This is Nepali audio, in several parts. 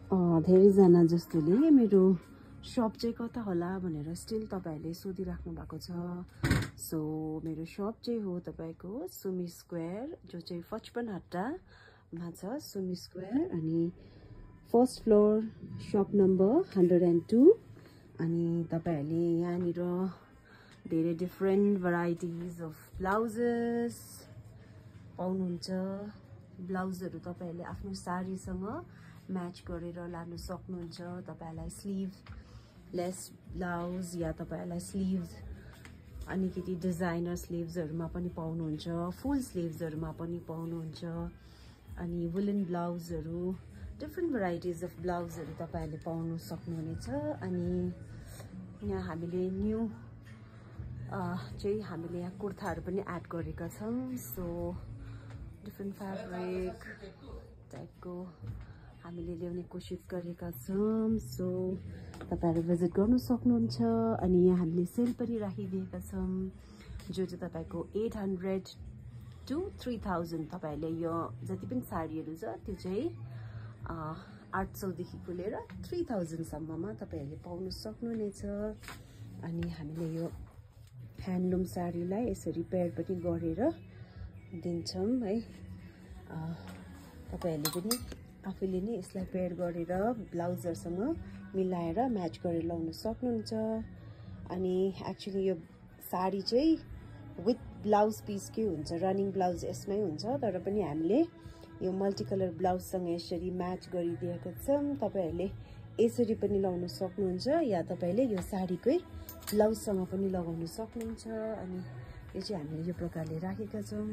धेरैजना जस्तोले मेरो शप चाहिँ कता होला भनेर स्टिल तपाईहरुले सोधिराख्नु भएको छ। सो मेरो शप चाहिँ हो तपाईको सुमी स्क्वायर, जो चाहिँ 55 हट्टामा छ सुमी स्क्वायर, अनि फर्स्ट फ्लोर शप नम्बर 102। अनि तपाईहरुले यहाँनिर धेरै डिफरेन्ट भराइटिज अफ ब्लाउजेस पाउनुहुन्छ। ब्लाउजहरु तपाईहरुले आफ्नो साडीसँग म्याच गरेर लान सक्नुहुन्छ। तपाईहरुलाई स्लीभलेस ब्लाउज या तपाईहरुलाई स्लीभ्स अलिकति डिजाइनर स्लीभ्सहरुमा पनि पाउनुहुन्छ, फुल स्लीभ्सहरुमा पनि पाउनुहुन्छ। अनि वुलन ब्लाउजहरु डिफरेन्ट भराइटिज अफ ब्लाउजहरु तपाईहरुले पाउन सक्नुहुनेछ। अनि यहाँ हामीले न्यू चाहिँ हामीले यहाँ कुर्ताहरु पनि एड गरेका छौं। सो डिफरेन्ट फ्याब्रिक टाइपको हामीले ल्याउने कोसिस गरेका छौं। सो तपाईहरु भिजिट गर्न सक्नुहुन्छ। अनि यहाँ हामीले सेल पनि राखिदिएका छौं, जो चाहिँ तपाईको 800 to 3000 तपाईहरुले यो जति पनि साडीहरु छ त्यो चाहिँ 800 देखिको लिएर 3000 सम्ममा तपाईहरुले पाउन सक्नुहुनेछ। अनि हामीले यो ह्यान्डलुम साडीलाई यसरी पेयर पनि गरेर दिन्छौं है। तपाईहरुले पनि आफैले नै यसलाई पेयर गरेर ब्लाउजहरुसँग मिलाएर म्याच गरेर लाउन सक्नुहुन्छ। अनि एक्चुअली यो साडी चाहिँ विथ ब्लाउज पिसकै हुन्छ, रनिङ ब्लाउज यसमै हुन्छ, तर पनि हामीले यो मल्टी कलर ब्लाउजसँग यसरी म्याच गरिदिएका छौं। तपाईहरुले यसरी पनि लाउन सक्नुहुन्छ या तपाईले यो साडीकै ब्लाउजसँग पनि लगाउन सक्नुहुन्छ। अनि यो चाहिँ हामीले यो प्रकारले राखेका छौं।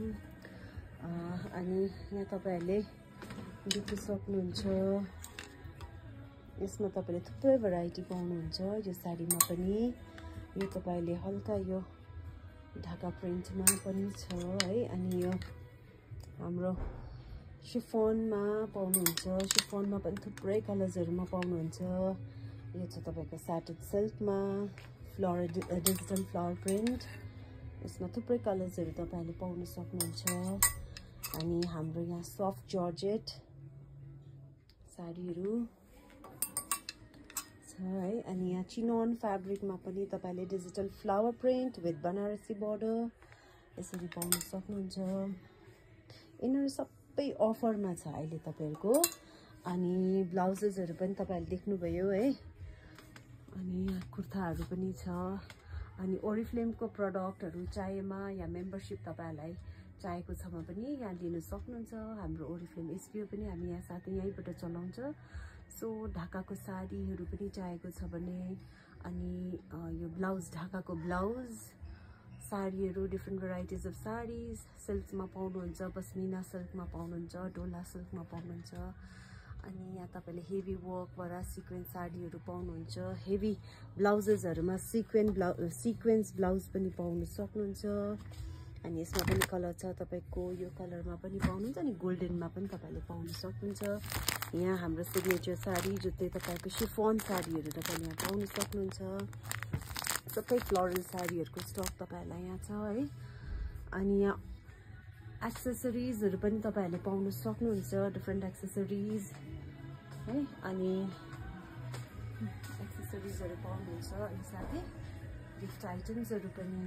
अनि यहाँ तपाईहरुले देख्न सक्नुहुन्छ, यसमा तपाईले थुप्रै भराइटी पाउनुहुन्छ। यो साडीमा पनि यो तपाईले हल्का यो ढाका प्रिन्टमा पनि छ है। अनि यो हाम्रो शिफोनमा पाउनुहुन्छ, शिफोनमा पनि थुप्रै कलर्सहरुमा पाउनुहुन्छ। यो छ तपाईको सैटिन सिल्कमा फ्लोरल डिजिटल फ्लावर प्रिन्ट, यसमा थुप्रै कलर्सहरु तपाईले पाउन सक्नुहुन्छ। अनि हाम्रो यहाँ सफ्ट जर्जेट साडीहरु छ है। अनि यहाँ चिनोन फ्याब्रिकमा पनि तपाईले digital flower print with Banarasi border यसरी पाउन सक्नुहुन्छ। यिनीहरु सबै अफरमा छ अहिले तपाईहरुको। अनि ब्लाउजेसहरु पनि तपाईले देख्नुभयो है। अनि यहाँ कुर्ताहरु पनि छ। अनि ओरिफ्लेमको प्रोडक्टहरु चाहिएमा या मेम्बरशिप तपाईहरुलाई चाहिएको छमा पनि यहाँ लिन सक्नुहुन्छ। हाम्रो ओरिफ्लेम एसपीओ पनि हामी यहाँ साथै यहीँबाट चलाउँछ। सो ढाकाको साडीहरु पनि चाहिएको छ भने, अनि यो ब्लाउज ढाकाको ब्लाउज साडीहरु डिफरेन्ट भराइटिज अफ साडीज सिल्कमा पाउनुहुन्छ, पश्मिना सिल्कमा पाउनुहुन्छ, डोला सिल्कमा पाउनुहुन्छ। अनि यहाँ तपाईले हेभी वर्क वाला सिक्वेन्स साडीहरु पाउनुहुन्छ। हेभी ब्लाउजेसहरुमा सिक्वेन्स ब्लाउज पनि पाउन सक्नुहुन्छ। अनि यसमा पनि कलर छ तपाईको, यो कलरमा पनि पाउनुहुन्छ, अनि गोल्डनमा पनि तपाईले पाउन सक्नुहुन्छ। यहाँ हाम्रो सिग्नेचर साडी जो चाहिँ तपाईको शिफोन साडीहरु तपाईले यहाँ पाउन सक्नुहुन्छ। सबै फ्लोरल साडीहरुको स्टक तपाईहरुलाई यहाँ छ है। अनि यहाँ एक्सेसरिजहरु पनि तपाईहरुले पाउन सक्नुहुन्छ, डिफरेन्ट एक्सेसरिज है। अनि एक्सेसरिजहरु पाउनुहुन्छ, अनि साथै गिफ्ट आइटम्सहरु पनि